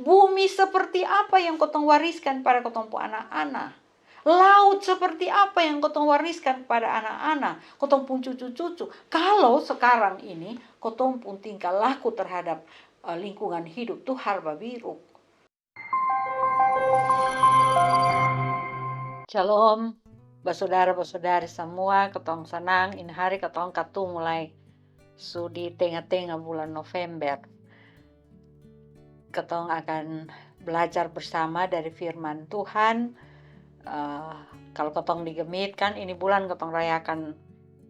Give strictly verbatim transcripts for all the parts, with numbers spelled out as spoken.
Bumi seperti apa yang kotong wariskan pada kotong pung anak-anak? Laut seperti apa yang kotong wariskan pada anak-anak, kotong pung cucu-cucu? Kalau sekarang ini kotong pung tingkah laku terhadap eh, lingkungan hidup tu har babiruk. Shalom, basodara-basodari samua, kotong sanang ini hari kotong katu mulai su di tenga-tenga bulan November. Kotong akan belajar bersama dari firman Tuhan. Eh, kalau kotong di GMIT kan ini bulan kotong rayakan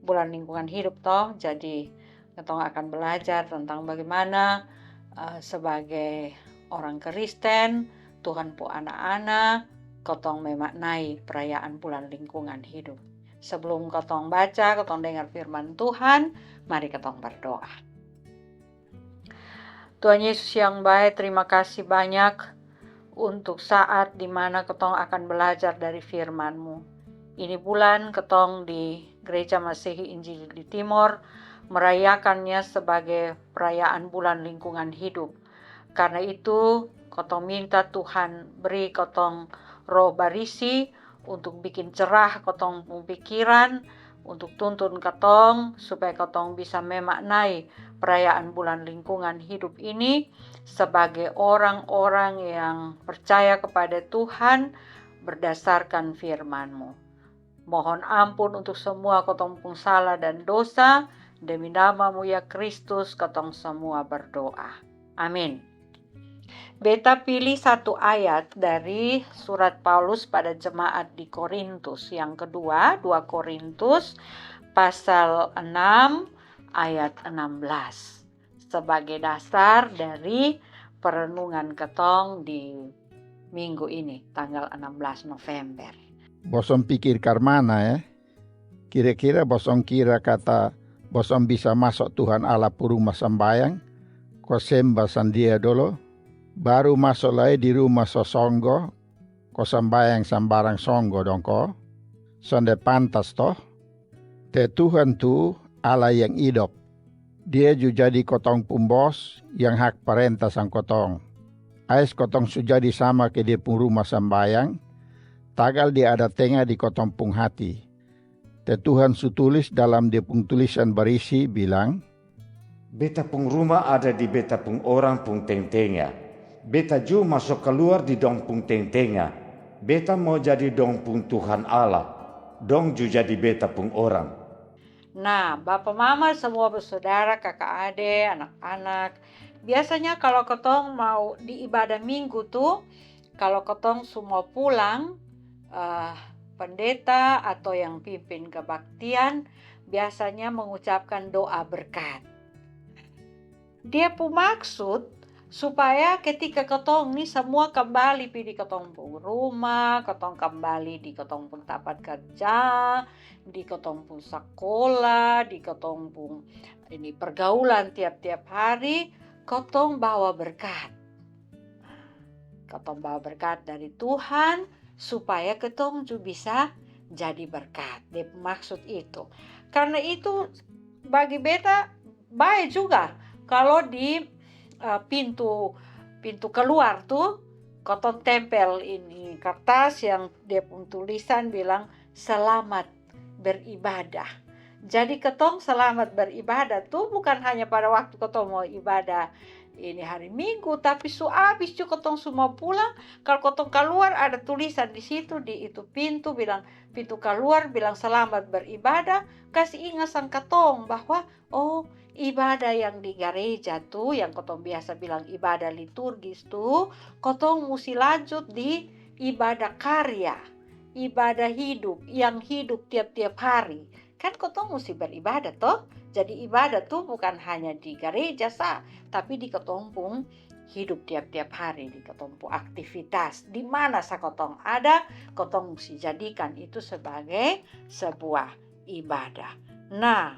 bulan lingkungan hidup toh, jadi kotong akan belajar tentang bagaimana eh, sebagai orang Kristen, Tuhan pu anak-anak, kotong memaknai perayaan bulan lingkungan hidup. Sebelum kotong baca, kotong dengar firman Tuhan, mari kotong berdoa. Tuhan Yesus yang baik, terima kasih banyak untuk saat di mana kotong akan belajar dari firman-Mu. Ini bulan kotong di Gereja Masehi Injil di Timor merayakannya sebagai perayaan bulan lingkungan hidup. Karena itu, kotong minta Tuhan beri kotong Roh Barisi untuk bikin cerah kotong pung pikiran, untuk tuntun kotong supaya kotong bisa memaknai perayaan bulan lingkungan hidup ini sebagai orang-orang yang percaya kepada Tuhan berdasarkan firman-Mu. Mohon ampun untuk semua kotong pung salah dan dosa. Demi nama-Mu ya Kristus, kotong semua berdoa. Amin. Beta pilih satu ayat dari surat Paulus pada jemaat di Korintus yang kedua, dua Korintus pasal enam ayat enam belas, sebagai dasar dari perenungan kotong di minggu ini, tanggal enam belas November. Bosong pikir karmana ya? Kira-kira bosong kira kata bosong bisa maso Tuhan Allah pu ruma sambayang, ko semba sang Dia dolo, baru maso lai di ruma sosonggo, ko sambayang sambarang songgo dong ko? Sonde pantas to? Te Tuhan tu Allah yang idop. Dia ju jadi kotong pung bos yang hak parenta sang kotong. Ais kotong su jadi sama ke Dia pung ruma sambayang, tagal Dia ada tenga di kotong pung hati. Te Tuhan su tulis dalam Dia pung tulisan barisi bilang, Beta pung ruma ada di Beta pung orang pung teng-tenga. Beta ju maso kaluar di dong pung teng-tenga. Beta mau jadi dong pung Tuhan Allah. Dong ju jadi Beta pung orang. Nah, bapa mama, semua bersaudara, kaka ade, anak-anak, biasanya kalau kotong mau di ibadah minggu tu, kalau kotong su mau pulang, eh, pendeta atau yang pimpin kebaktian biasanya mengucapkan doa berkat. Dia pu maksud supaya ketika kotong ni samua kambali pi di kotong pung ruma, kotong kambali di kotong pung tampat karja, di kotong pung sakola, di kotong pung ini pergaulan tiap-tiap hari, kotong bawa berkat. Kotong bawa berkat dari Tuhan supaya kotong ju bisa jadi berkat. Dia pu maksud itu. Karena itu bagi beta bae juga kalo di eh, pintu pintu kaluar tu kotong tempel ini kartas yang dia pung tulisan bilang selamat beribadah. Jadi kotong selamat beribadah tu bukan hanya pada waktu kotong mau ibadah ini hari Minggu, tapi su abis ju kotong su mau pulang, kalo kotong kaluar ada tulisan di situ di itu pintu bilang pintu kaluar bilang selamat beribadah, kasi inga sang kotong bahwa oh, ibadah yang di gareja tu yang kotong biasa bilang ibadah liturgis tu kotong musi lanjut di ibadah karya, ibadah hidup yang hidup tiap-tiap hari. Kan kotong musi beribadah toh. Jadi ibadah tu bukan hanya di gareja sa, tapi di kotong pung hidup tiap-tiap hari, di kotong pung aktivitas di mana sa kotong ada, kotong musi jadikan itu sebagai sebuah ibadah. Nah,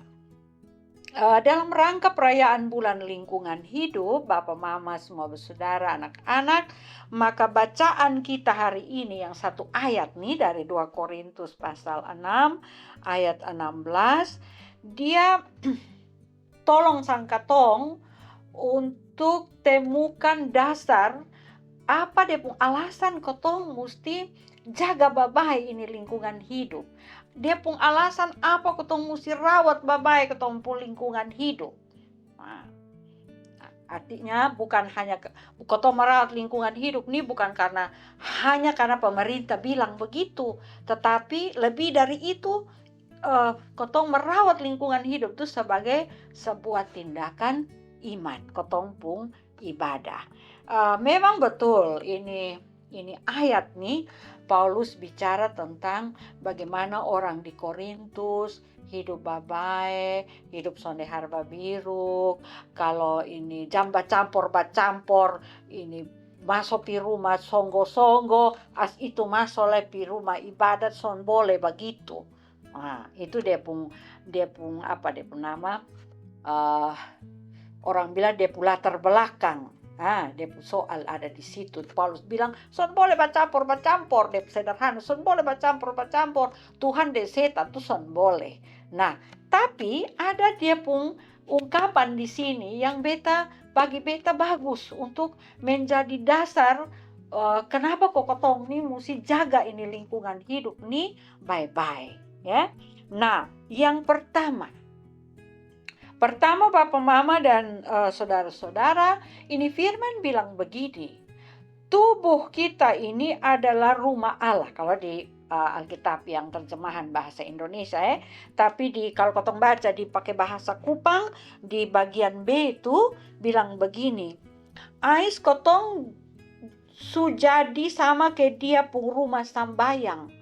eh, dalam rangka perayaan bulan lingkungan hidup, bapa mama semua bersaudara, anak-anak, maka bacaan kita hari ini yang satu ayat ni dari dua Korintus pasal enam ayat enam belas, dia tolong sang katong untuk temukan dasar apa dia pung alasan kotong musti jaga babae ini lingkungan hidup? Dia pung alasan apa kotong musti rawat babae kotong pung lingkungan hidup? Nah, artinya bukan hanya ke- kotong merawat lingkungan hidup ni bukan karena hanya karena pemerintah bilang begitu, tetapi lebih dari itu, eh, kotong merawat lingkungan hidup tu sebagai sebuah tindakan iman, kotong pung ibadah. Eh, memang betul ini ini ayat ni Paulus bicara tentang bagaimana orang di Korintus hidup babae, hidup sonde harba biruk, kalau ini jang bacampor-bacampor, ini maso pi rumah songgo-songgo, as itu maso lai pi rumah ibadat, son boleh bagitu. Nah, itu dia pung dia pung apa dia pung nama, eh, orang bilang dia pung latar belakang. Ah, dia pung soal ada di situ. Paulus bilang son boleh bacampor-bacampor, dia pung sederhana, son boleh bacampor-bacampor. Tuhan deng setan tu son boleh. Nah, tapi ada dia pung ungkapan di sini yang beta bagi beta bagus untuk menjadi dasar, eh, kenapa kok kotong ni musti jaga ini lingkungan hidup ni bae-bae, ya. Nah, yang pertama, pertama bapa mama dan, eh, saudara-saudara, ini firman bilang begini, tubuh kita ini adalah rumah Allah. Kalau di, eh, Alkitab yang terjemahan bahasa Indonesia, eh, tapi di kalau kotong baca di pakai bahasa Kupang di bagian B itu bilang begini, ais kotong su jadi sama ke dia pung rumah sambayang.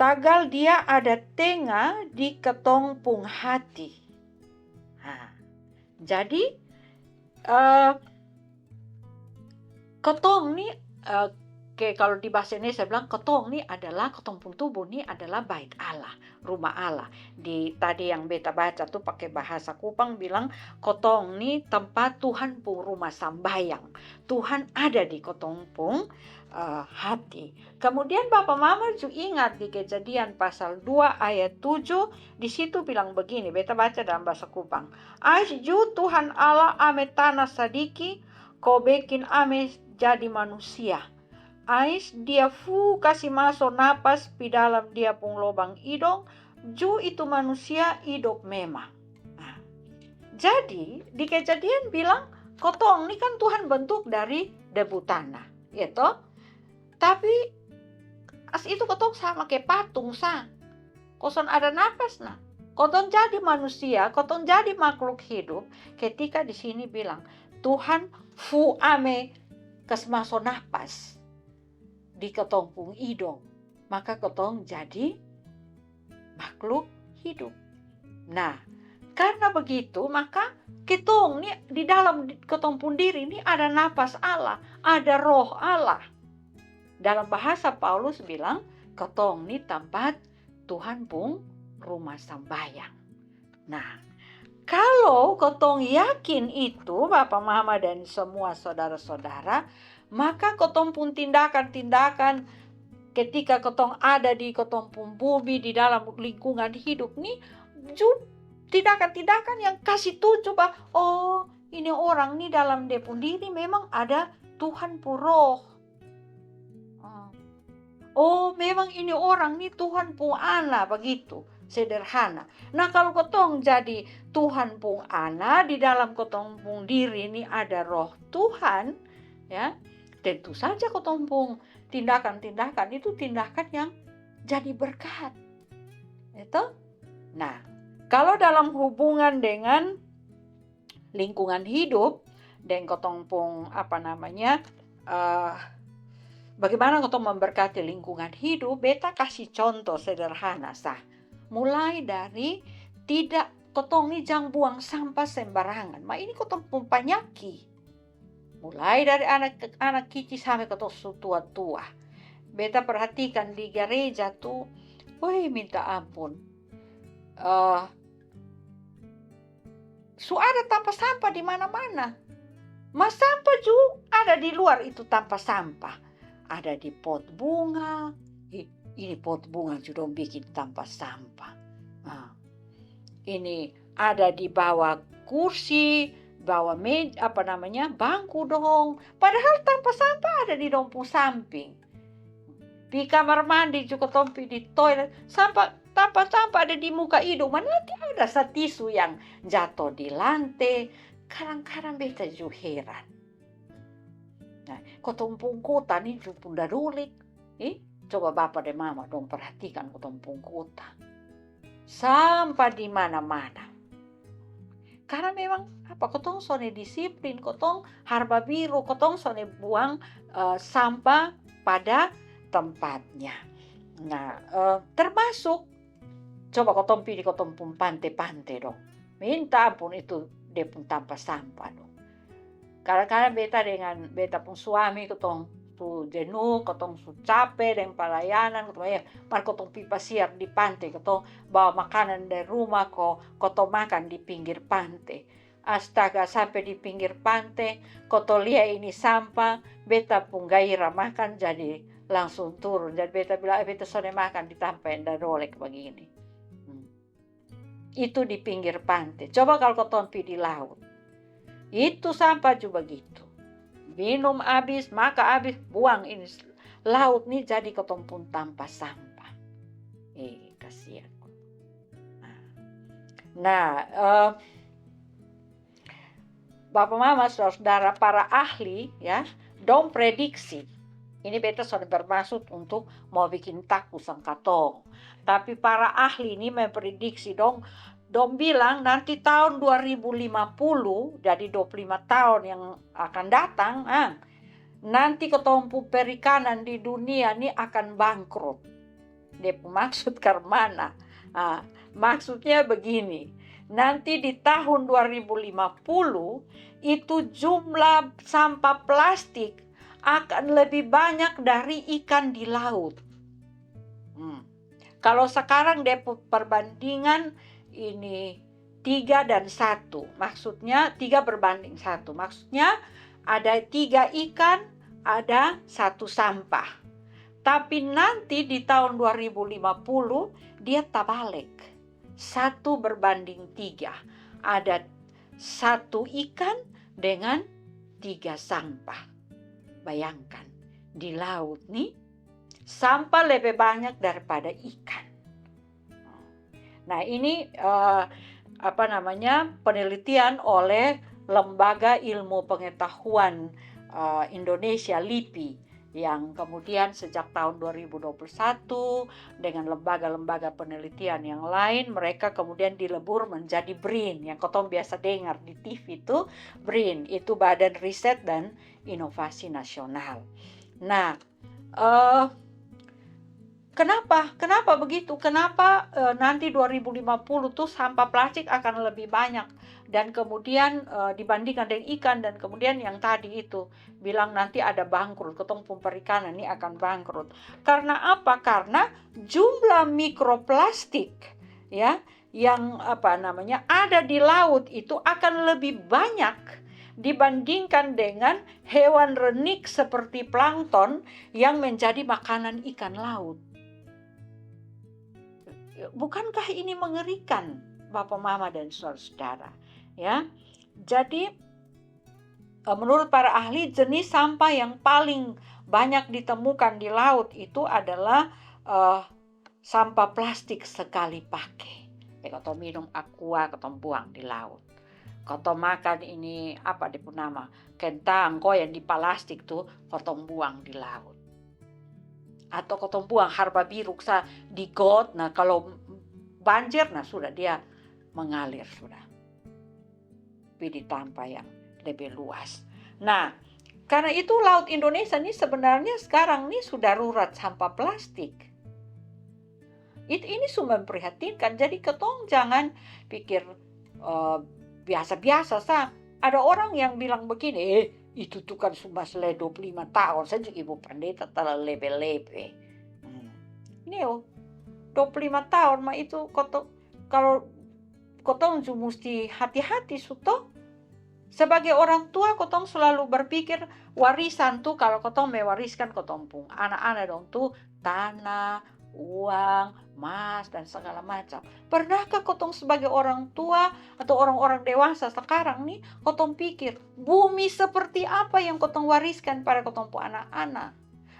Tagal dia ada tenga di kotong pung hati. Nah, jadi, eh, kotong ni, eh, ke kalau di bahasa Indonesia bilang kotong ni adalah, kotong pung tubuh ni adalah bait Allah, rumah Allah. Di tadi yang beta baca tu pakai bahasa Kupang bilang kotong ni tempat Tuhan pung rumah sambayang. Tuhan ada di kotong pung, eh, hati. Kemudian bapa mama ju ingat di Kejadian pasal dua ayat tujuh, di situ bilang begini, beta baca dalam bahasa Kupang. Ais ju Tuhan Allah ame tana sadiki, ko bekin ame jadi manusia. Ais dia fu kasi maso napas pi dalam dia pung lobang idong, ju itu manusia idop memang. Nah, jadi di Kejadian bilang, kotong ni kan Tuhan bentuk dari debu tanah, ya toh? Tapi as itu kotong sama ke patung sa. Ko son ada napas na. Kotong jadi manusia, kotong jadi makhluk hidup. Ketika di sini bilang, Tuhan fu ame kas maso napas di kotong pung idong, maka kotong jadi makhluk hidup. Nah, karena begitu, maka ketong ni di dalam di- kotong pung diri ni ada napas Allah, ada roh Allah. Dalam bahasa Paulus bilang, kotong ni tampat Tuhan pung rumah sambayang. Nah, kalau kotong yakin itu, bapa mama dan semua saudara-saudara, maka kotong pung tindakan-tindakan ketika kotong ada di kotong pung bumi, di dalam lingkungan hidup ni, ju tindakan-tindakan yang kasi tunju ba, oh, ini orang ni dalam dia pung diri memang ada Tuhan pung roh. Oh, memang ini orang ni Tuhan pung ana, begitu. Sederhana. Nah, kalau kotong jadi Tuhan pung ana, di dalam kotong pung diri ni ada roh Tuhan, ya, tentu saja kotong pung tindakan-tindakan itu tindakan yang jadi berkat. Itu. Nah, kalau dalam hubungan dengan lingkungan hidup, deng kotong pung apa namanya, eh, bagaimana kotong memberkati lingkungan hidup, beta kasi contoh sederhana sa. Mulai dari tidak, kotong ni jang buang sampah sembarangan. Ma ini kotong pung panyaki. Mulai dari anak anak kici sampe kotong su tua-tua. Beta perhatikan di gereja tu, woi, minta ampun. Eh, su ada tampa sampah di mana-mana. Ma sampah ju ada di luar itu tampa sampah. Ada di pot bunga. Ih, ini pot bunga ju dong bikin tampa sampah. Nah, ini ada di bawah kursi, bawah meja, apa namanya, bangku dong. Padahal tampa sampah ada di dong pung samping. Pi kamar mandi ju, kotong pi di toilet, sampah, tampa-tampa ada di muka idung. Ma nanti ada sa tisu yang jato di lante. Kadang-kadang beta ju heran. Nah, kotong pung kota ni ju pung dadolik. Ih, coba bapa deng mama dong perhatikan kotong pung kota. Sampah di mana-mana. Karena memang apa, kotong sonde disiplin, kotong harba biru, kotong sonde buang eh, sampah pada tempatnya. Nah, eh, termasuk coba kotong pi di kotong pung pante-pante dong. Minta ampun, itu dia pung tampa sampah dong. Kadang-kadang beta dengan beta pung suami, kotong su jenuh, kotong su cape deng palayanan, kotong, eh, mar kotong pi pasiar di pante, kotong bawa makanan dari rumah ko, kotong makan di pinggir pante. Astaga, sampe di pinggir pante, kotong lia ini sampah, beta pung gairah makan jadi langsung turun. Jadi beta bilang, eh, beta sonde makan di tampa yang dadolek bagini. Hmm. Itu di pinggir pante. Coba kalo kotong pi di laut. Itu sampah ju bagitu. Minum abis, maka abis, buang ini. Laut ni jadi kotong pung tampa sampah. Eh, kasian. Nah, eh, bapa mama, saudara-saudara, para ahli, ya, dong prediksi. Ini beta sonde bermaksud untuk mau bikin taku sang katong. Tapi para ahli ni memprediksi dong, dong bilang nanti tahun dua ribu lima puluh, jadi dua puluh lima tahun yang akan datang, ah, nanti kotong pung perikanan di dunia ni akan bangkrut. Dia pung maksud karmana? Ah, maksudnya begini, nanti di tahun dua ribu lima puluh itu jumlah sampah plastik akan lebih banyak dari ikan di laut. Hmm. Kalau sekarang dia pu-, perbandingan ini tiga dan satu, maksudnya tiga berbanding satu, maksudnya ada tiga ikan, ada satu sampah. Tapi nanti di tahun dua ribu lima puluh dia tabalik, satu berbanding tiga, ada satu ikan dengan tiga sampah. Bayangkan, di laut ni sampah lebih banyak daripada ikan. Nah, ini eh, apa namanya, penelitian oleh Lembaga Ilmu Pengetahuan eh, Indonesia, lipi, yang kemudian sejak tahun dua ribu dua puluh satu dengan lembaga-lembaga penelitian yang lain, mereka kemudian dilebur menjadi BRIN, yang kotong biasa dengar di T V itu. BRIN itu Badan Riset dan Inovasi Nasional. Nah, eh, kenapa? Kenapa begitu? Kenapa eh, nanti dua ribu lima puluh tuh sampah plastik akan lebih banyak? Dan kemudian eh, dibandingkan dengan ikan, dan kemudian yang tadi itu bilang nanti ada bangkrut, kotong pung perikanan ini akan bangkrut. Karena apa? Karena jumlah mikroplastik, ya, yang apa namanya, ada di laut itu akan lebih banyak dibandingkan dengan hewan renik seperti plankton yang menjadi makanan ikan laut. Bukankah ini mengerikan, Bapak, Mama, dan saudara-saudara? Ya, jadi eh, menurut para ahli, jenis sampah yang paling banyak ditemukan di laut itu adalah eh, sampah plastik sekali pakai. Ya, kotong minum aqua, kotong buang di laut. Kotong makan ini, apa dia pung nama, kentang ko yang di plastik tu, kotong buang di laut. Atau kotong buang harba biru sa di got, nah, kalau banjir, nah, sudah dia mengalir sudah pi di tampa yang lebih luas. Nah, karena itu Laut Indonesia ni sebenarnya sekarang ni sudah darurat sampah plastik. It, ini su memprihatinkan. Jadi kotong jangan pikir eh, biasa-biasa sa. Ada orang yang bilang begini, eh, itu tuh kan su masih dua puluh lima tahun saja, Ibu Pendeta, talalu lebe-lebe. Hmm. Ini oh, dua puluh lima tahun ma itu kotong, kalau kotong ju musti hati-hati su to. Sebagai orang tua, kotong selalu berpikir warisan tu, kalau kotong mewariskan kotong pung ana-ana dong tu tanah, uang, mas, dan segala macam. Pernahkah kotong sebagai orang tua atau orang-orang dewasa sekarang ni, kotong pikir bumi seperti apa yang kotong wariskan pada kotong pung anak-anak?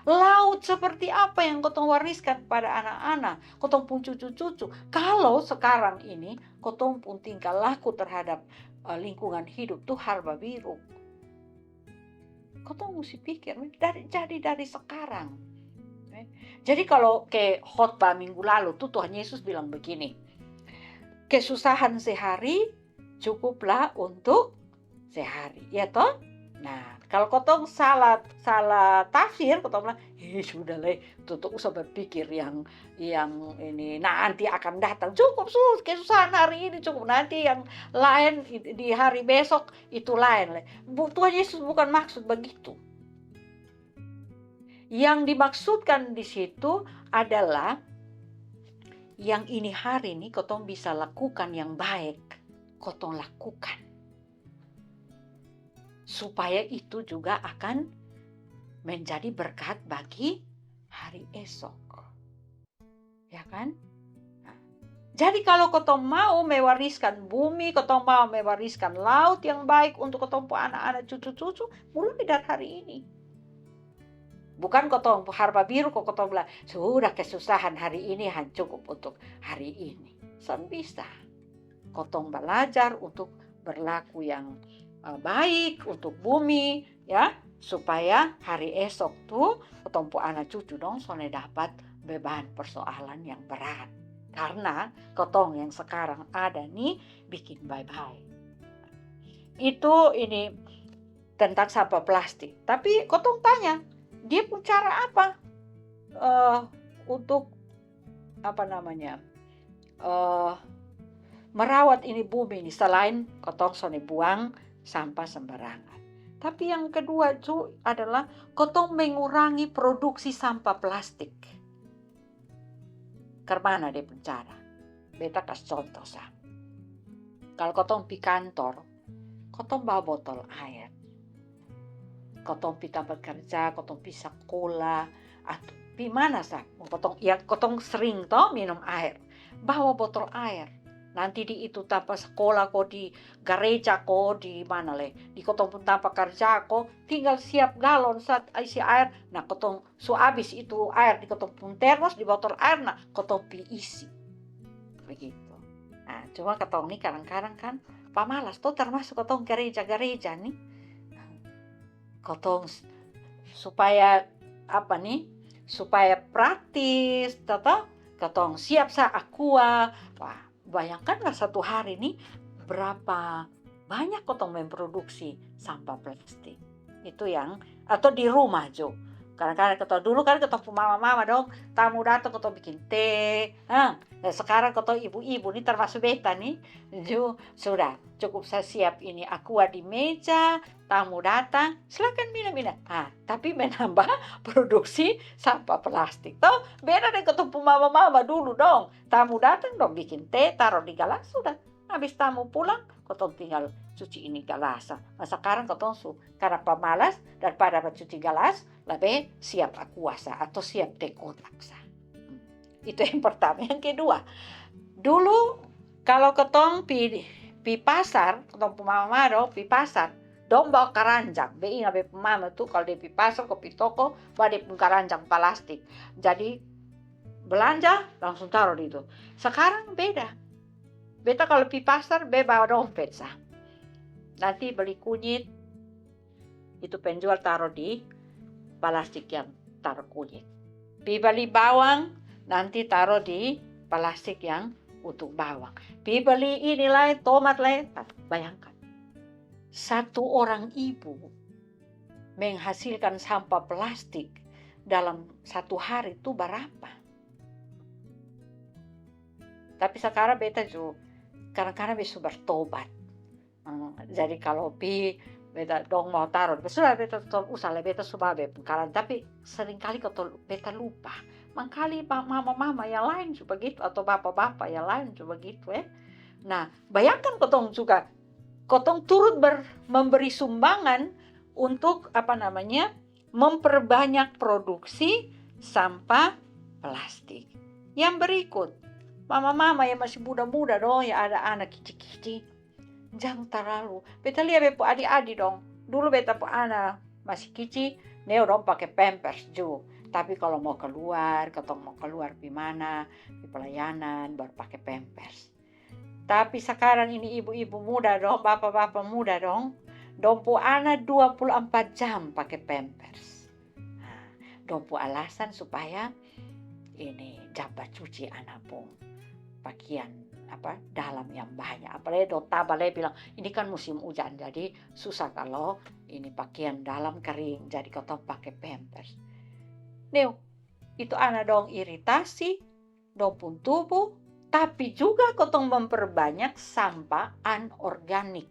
Laut seperti apa yang kotong wariskan pada anak-anak, kotong pung cucu-cucu? Kalau sekarang ini kotong pung tingkah laku terhadap uh, lingkungan hidup tu harba biru. Kotong mesti pikir dari, jadi dari sekarang. Jadi kalau ke khotbah minggu lalu tu Tuhan Yesus bilang begini, kesusahan sehari cukuplah untuk sehari, ya toh? Nah, kalau kotong salah salah tafsir, kotong bilang, eh sudah leh, tuh usah berpikir yang yang ini nanti akan datang. Cukup sus, kesusahan hari ini cukup. Nanti yang lain di hari besok itu lain leh. Tuhan Yesus bukan maksud begitu. Yang dimaksudkan di situ adalah yang ini hari ini kotong bisa lakukan yang baik, kotong lakukan. Supaya itu juga akan menjadi berkat bagi hari esok. Ya kan? Nah, jadi kalau kotong mau mewariskan bumi, kotong mau mewariskan laut yang baik untuk kotong pung anak-anak, cucu-cucu, mulai dari hari ini. Bukan kotong harba biru kok kotong bilang sudah kesusahan hari ini han cukup untuk hari ini. San bisa. Kotong belajar untuk berlaku yang uh, baik untuk bumi, ya, supaya hari esok tu kotong pung anak cucu dong sone dapat beban persoalan yang berat. Karena kotong yang sekarang ada ni bikin bye-bye. Itu ini tentang sampah plastik. Tapi kotong tanya, dia pun cara apa uh, untuk apa namanya uh, merawat ini bumi ini selain kotong sone buang sampah sembarangan. Tapi yang kedua tu adalah kotong mengurangi produksi sampah plastik. Karmana dia pun cara? Beta kasih contoh sa. Kalau kotong pi kantor, kotong bawa botol air. Kotong pi tempat kerja, kotong pi sekolah, atau pi mana sa, kotong ya kotong sering to minum air. Bawa botol air. Nanti di itu tempat sekolah ko, di gereja ko, di mana leh, di kotong pun tempat kerja ko, tinggal siap galon saat isi air. Nah kotong su abis itu air di kotong pung termos, di botol air, nah kotong pi isi. Begitu. Nah, cuma kotong ni kadang-kadang kan pamalas to, termasuk kotong gereja-gereja ni. Kotong supaya apa ni, supaya praktis, kotong siap sa aqua. Wah, bayangkanlah satu hari ni berapa banyak kotong memproduksi sampah plastik. Itu yang, atau di rumah jo. Kadang-kadang kotong dulu kan kotong pung mama-mama dong, tamu datang kotong bikin teh. Nah, sekarang kotong ibu-ibu ni termasuk beta ni jo, sudah cukup sa siap ini aqua di meja, tamu datang, silakan minum, minum. Ah, tapi menambah produksi sampah plastik. Toh, beda deng kotong pung mama-mama dulu dong. Tamu datang dong bikin teh, taro di galas, sudah. Abis tamu pulang, kotong tinggal cuci ini galas. Nah, sekarang kotong su karena pamalas, daripada bacuci galas, lebih siap aqua sa atau siap teh kotak sa. Itu yang pertama. Yang kedua, dulu kalau kotong pi pi pasar, kotong pung mama dong pi pasar, dong bawa karanjang. Be inga be pung mama tu kalau dia pi pasar ko pi toko, bawa dia pung karanjang plastik. Jadi belanja langsung taro di itu. Sekarang beda. Beta kalau pi pasar be bawa dompet sa. Nanti beli kunyit, itu penjual taro di plastik yang taro kunyit. Pi beli bawang, nanti taro di plastik yang untuk bawang. Pi beli ini lain, tomat lain. Bayangkan, satu orang ibu menghasilkan sampah plastik dalam satu hari tu berapa? Tapi sekarang beta ju kadang-kadang be su bertobat. Hmm, jadi kalau pi beta dong mau taro, sudah beta tol usah lah, beta su babe pung karanjang. Tapi seringkali kotong beta lupa. Mangkali mama-mama yang lain juga gitu atau bapa-bapa yang lain juga gitu eh. Nah, bayangkan kotong juga, kotong turut ber, memberi sumbangan untuk apa namanya, memperbanyak produksi sampah plastik. Yang berikut, mama-mama yang masih muda-muda dong, yang ada anak kici-kici, jang talalu. Beta lia beta pu adi-adi dong. Dulu beta pu ana masih kici, neo dong pake pampers ju. Tapi kalo mau keluar, katong mau keluar pi mana, pi pelayanan, baru pake pampers. Tapi sakarang ini ibu-ibu muda dong, bapa-bapa muda dong, dong pu ana dua puluh ampat jam pake pampers. Nah, dong pu alasan supaya ini jang bacuci ana pung pakian apa dalam yang banyak. Apalagi dong tamba lai bilang ini kan musim ujan, jadi susah kalo ini pakian dalam kering, jadi katong pake pampers. Neo, itu ana dong iritasi dong pung tubuh, tapi juga katong memperbanyak sampah anorganik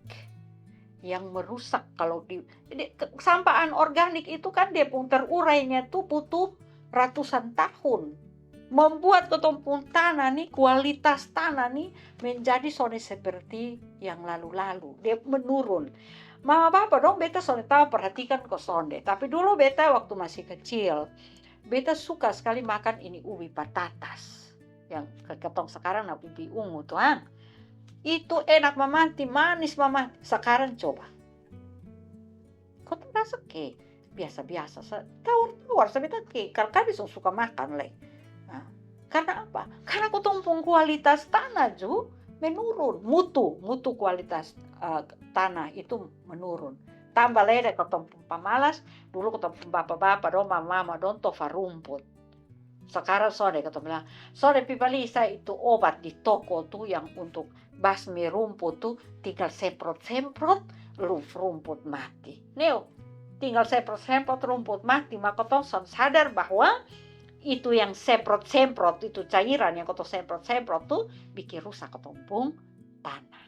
yang merusak. Kalau di, di sampah anorganik itu kan dia pung terurainya tuh butuh ratusan tahun, membuat katong pung tanah nih, kualitas tanah nih menjadi sonde seperti yang lalu-lalu, dia menurun. Mama bapa dong, beta sonde tahu perhatikan ko sonde, tapi dulu beta waktu masih kecil, beta suka sekali makan ini ubi patatas. Yang katong sakarang na ubi ungu tuh, ha. Itu enak mamati, manis mamati. Sakarang coba, katong rasa ke biasa-biasa sa, tawar-tawar sa, beta ke kar kami song suka makan lai. Nah, karna apa? Karna katong pung kualitas tanah ju menurun, mutu mutu kualitas uh, tanah itu menurun. Tamba lai deng katong pung pamalas. Dulu katong pung bapa-bapa dong, mama-mama dong tofa rumput. Sakarang sonde katong bilang, sonde pi bali sa itu obat di toko tu yang untuk basmi rumput tu, tinggal semprot-semprot, rumput mati. Neo, tinggal semprot-semprot, rumput mati. Ma katong son sadar bahwa itu yang semprot-semprot, itu cairan yang katong semprot-semprot tu bikin rusak katong pung tanah,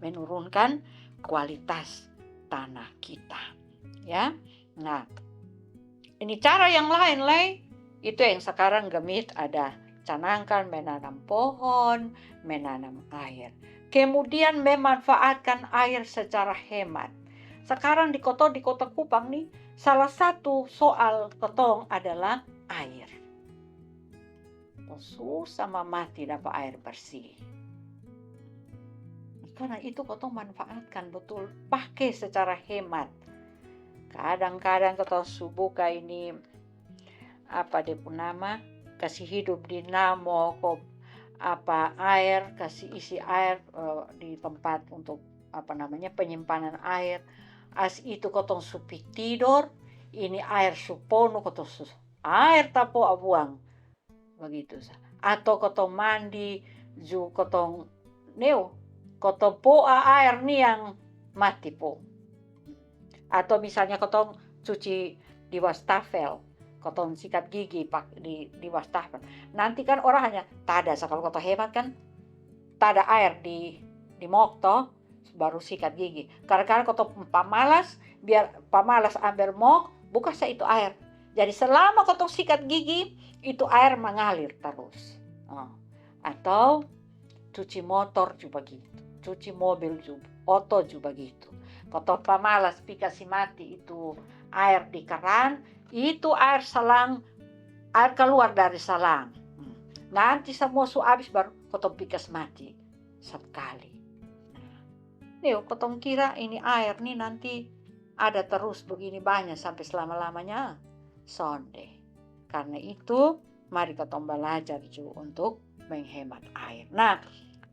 menurunkan kualitas tanah kita. Ya, nah, ini cara yang lain lai, itu yang sakarang gemit ada canangkan menanam pohon, menanam air, kemudian memanfaatkan air secara hemat. Sakarang di kota, di kota Kupang nih, salah satu soal katong adalah air. Susah mamati dapa air bersih. Karna itu katong manfaatkan betul, pake secara hemat. Kadang-kadang katong su buka ini apa dia pung nama, kasi hidup dinamo ko apa air, kasi isi air uh, di tempat untuk apa namanya penyimpanan air. As itu katong su pi tidor, ini air su ponu, katong su air tapo abuang. Bagitu sa. Atau katong mandi ju katong neo, katong poa air ni yang mati po. Atau misalnya katong cuci di wastafel, katong sikat gigi pak di, di wastafel. Nanti kan orang hanya tada sa, kalau katong hemat kan tada air di di mok to, baru sikat gigi. Kadang-kadang katong pamalas, biar pamalas ambil mok, buka sa itu air. Jadi selama katong sikat gigi, itu air mengalir terus. Oh. Atau cuci motor juga begitu, cuci mobil juga, oto juga begitu. Katong pamalas pi kasi mati itu air di keran, itu air salang, air keluar dari salang. Hmm. Nanti semua su abis baru katong pi kasi mati sekali. Nah, neo katong kira ini air ni nanti ada terus begini banyak sampai selama-lamanya? Sonde. Karna itu, mari katong balajar ju untuk menghemat air. Nah,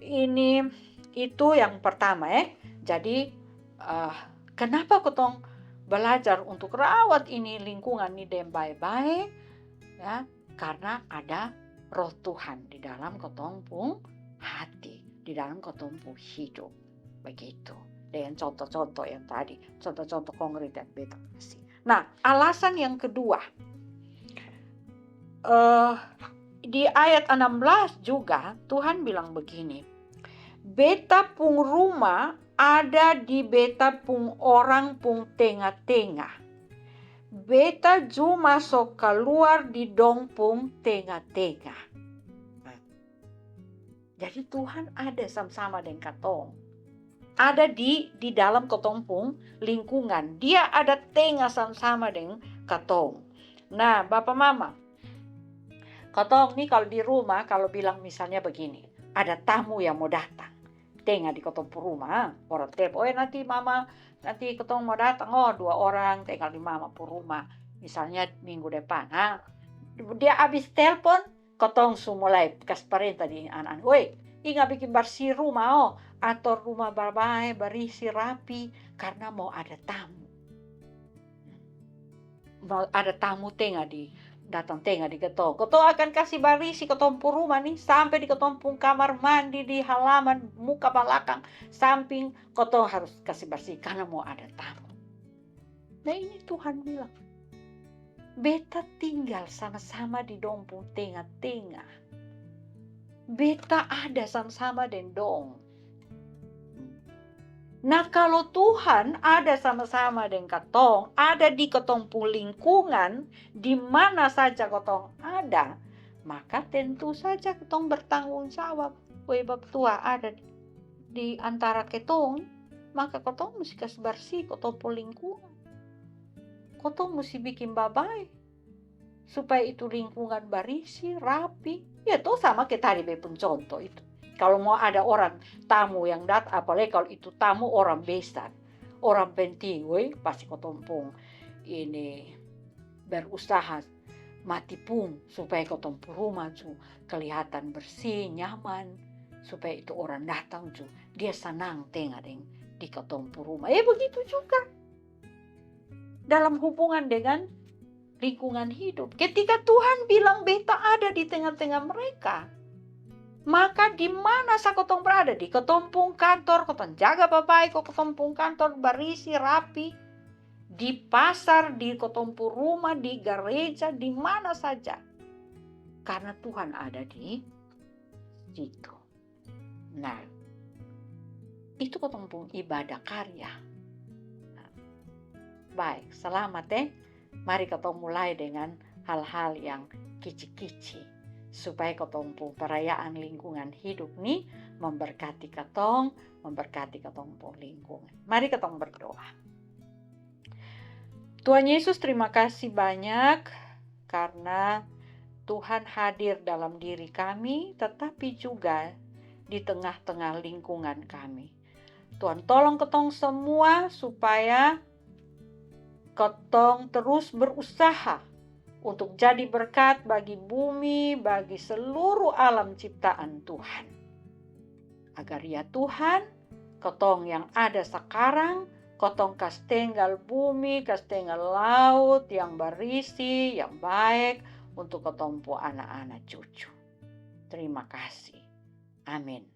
ini itu yang pertama eh. Jadi uh, kenapa katong balajar untuk rawat ini lingkungan ni deng bae-bae? Ya, karna ada Roh Tuhan di dalam katong pung hati, di dalam katong pung hidup. Begitu. Dengan contoh-contoh yang tadi, contoh-contoh konkret yang beta kasi. Nah, alasan yang kedua, uh, di ayat enam belas juga Tuhan bilang begini, beta pung rumah ada di beta pung orang pung tenga-tenga. Beta ju maso kaluar di dong pung tenga-tenga. Jadi Tuhan ada sama-sama deng katong. Ada di di dalam katong pung lingkungan. Dia ada tenga sama-sama deng katong. Nah, bapa mama, Kotong ni kalau di rumah, kalau bilang misalnya begini, ada tamu yang mau datang, tenga di kotong pung rumah, orang telepon, "Oi, nanti mama, nanti kotong mau datang, oh, dua orang tinggal di mama pung rumah, misalnya minggu depan." Ha, dia abis telepon, kotong su mulai kas parenta di anak-anak, "Woi, inga bikin barsih rumah, oh, ator rumah babae, barisi, rapi, karena mau ada tamu. Mau ada tamu tenga di, datang tenga di kotong. Kotong akan kasi barisi kotong pung rumah ni, sampe di kotong pung kamar mandi, di halaman, muka, balakang, samping, kotong harus kasi barsih karena mau ada tamu." Nah, ini Tuhan bilang, "Beta tinggal sama-sama di dong pung tenga-tenga. Beta ada sama-sama deng dong." Nah, kalau Tuhan ada sama-sama deng katong, ada di katong pung lingkungan, di mana saja katong ada, maka tentu saja katong bertanggung jawab. Woi, bapa tua ada di antara katong, maka katong musti kas barsih katong pung lingkungan. Katong musti bikin babae supaya itu lingkungan barisi, rapi. Ya to, sama ke tadi be pung contoh itu. Kalau mau ada orang tamu yang datang, apalagi kalau itu tamu orang besar, orang penting, woi, pasti katong pung ini berusaha mati pung supaya katong pung rumah su kelihatan bersih, nyaman, supaya itu orang datang su dia sanang tenga deng di katong pung rumah. Eh, begitu juga dalam hubungan dengan lingkungan hidup. Ketika Tuhan bilang, "Beta ada di tengah-tengah mereka," maka di mana sa katong berada, di katong pung kantor, katong jaga babae ko katong pung kantor barisi, rapi, di pasar, di katong pung rumah, di gareja, di mana saja, karena Tuhan ada di situ. Nah, itu katong pung ibadah karya. Nah, baik, selamat, eh. Mari katong mulai dengan hal-hal yang kici-kici, supaya katong pung perayaan lingkungan hidup ni memberkati katong, memberkati katong pung lingkungan. Mari katong berdoa. Tuhan Yesus, terima kasih banyak karena Tuhan hadir dalam diri kami, tetapi juga di tengah-tengah lingkungan kami. Tuhan, tolong katong semua supaya katong terus berusaha untuk jadi berkat bagi bumi, bagi seluruh alam ciptaan Tuhan. Agar, ya Tuhan, katong yang ada sakarang, katong kas tenggal bumi, kas tenggal laut yang barisi, yang baik untuk katong pung anak-anak cucu. Terima kasih. Amin.